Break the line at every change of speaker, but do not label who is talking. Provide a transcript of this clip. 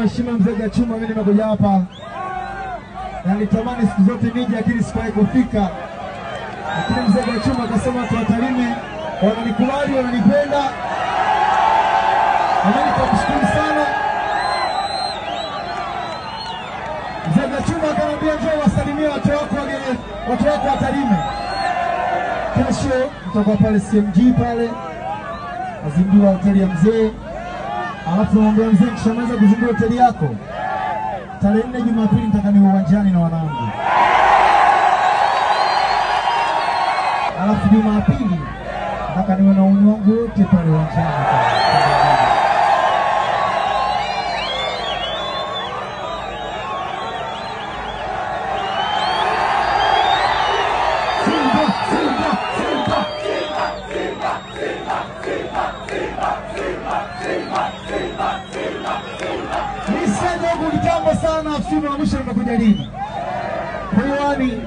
heshima mzee Gachuma, mimi nimekuja hapa na nilitamani siku zote nije lakini sikuwahi kufika. Lakini mzee Gachuma akasema watu wa Tarime wananikubali, wananipenda. Na mimi nikamshukuru sana. Mzee Gachuma akaniambia njoo wasalimie watu wako wageni, watu wako wa Tarime. Kesho nitakuwa pale CMG pale azindua hoteli ya mzee. Alafu naomba mzee kishamaliza kuzindua hoteli yako tarehe 4 Jumapili nitaka niwe uwanjani na wanangu. Alafu Jumapili nataka niwe na wanangu wote pale uwanjani. Simba, Simba, Simba,
Simba, Simba, Simba, Simba, Simba, Simba, Simba, Simba, Simba, Simba.
Nisema huku kitambo sana, msimu wa mwisho nimekuja lini? Kwa hiyo yani